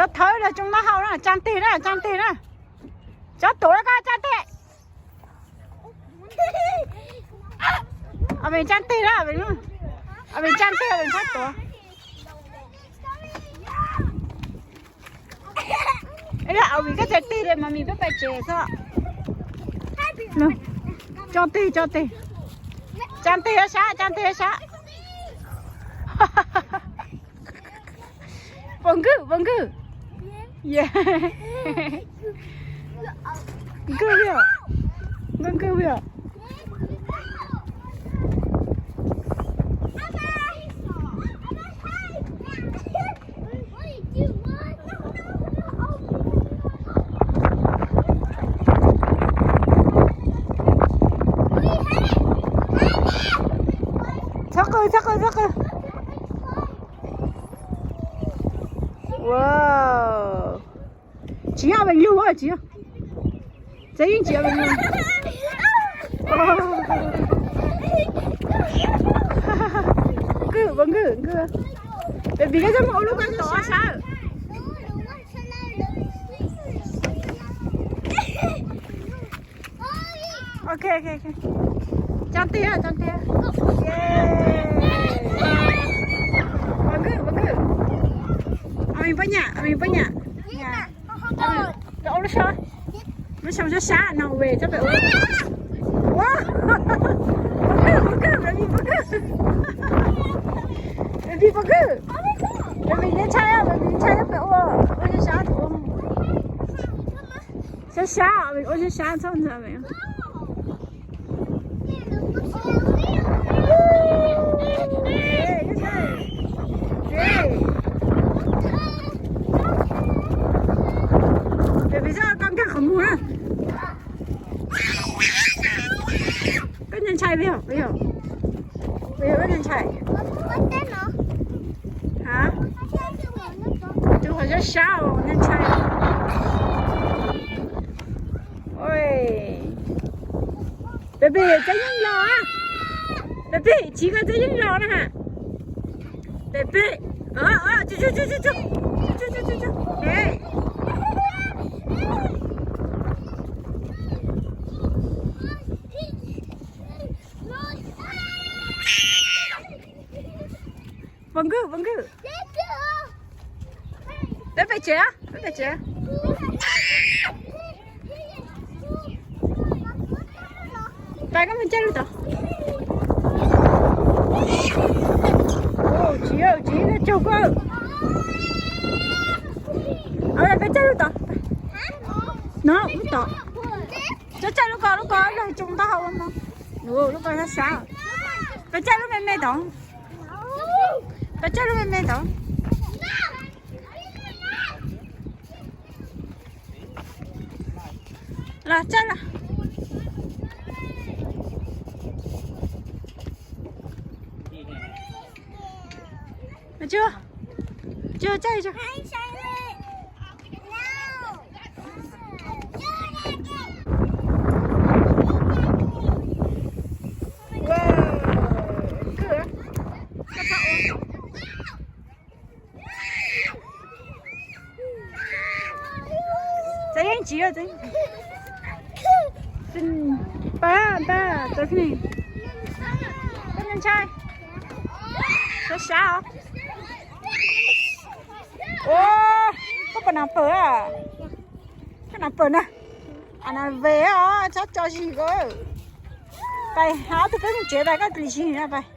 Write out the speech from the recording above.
Thawb los tsoom taub hau na, tsaa tig na, tsaa tig na. Tsob tuav koj tsaa tig. Ob peb tsaa tig na, ob peb tsaa tig, ob peb tsaa tuav. Ob peb koj txhais tig li mas mis peb pais tsev xwb. Tso tig, tso tig. Tsaa tig sab, tsaa tig sab. Puas nkag, puas nkag? Nkag li os, nkag nkag li os. Txhob qw, txhob qw, txhob qw. Wow. Tsis yog Vees Lug, tsis yog. Txawm yeej tsis yog Vees Lug. Nkag, puas nkag, nkag. Baby, koj txhob mus ua lub koj tov sab. Ok, ok, ok. Tso tig, tso tig. Puas nkag, puas nkag? Ua mis puab nyam, ua mis puab nyam. Ua lub xyoo, lub xyoo sab sab no, wb txhob pem ua. Puas nkag, puas nkag, baby, puas nkag? Baby, puas nkag? Baby, neb ntshai, baby ntshai txhob pem ua, ua sab sab. Sab sab, ua sab sab txhob ntshai. Baby, txhob koj nkag qhov muag na. Koj ntshai, Vees Lug, Vees Lug, koj ntshai? Ha? Tus qhov sab sab os, ntshai. Baby, txhob yeej los. Baby, tsis koj txhob yeej los na ha. Baby. Puas nkag, puas nkag? Peb pem tsev, peb pem tsev. Peb, koj mus caij lub tod. Tsis, tsis, caug koj. Peb caij lub tod. No, lub tod. Tso caij lub ko, lub ko los tsoom taub hau no. Lub ko sab sab. Peb caij lub me me tod. Peb caij lub me me tod. Los caij los. Tsuag, tsuag, caij tsuag. Txawm yeej tsis, pab, pab, txawm koj ntshai, sab sab os. Ua, koj pom nas pawg a, koj nas pawg na, a nas ve os, txhob tso zis ko. Pais hab tug peb mus tsev pais, koj lim zis na pais.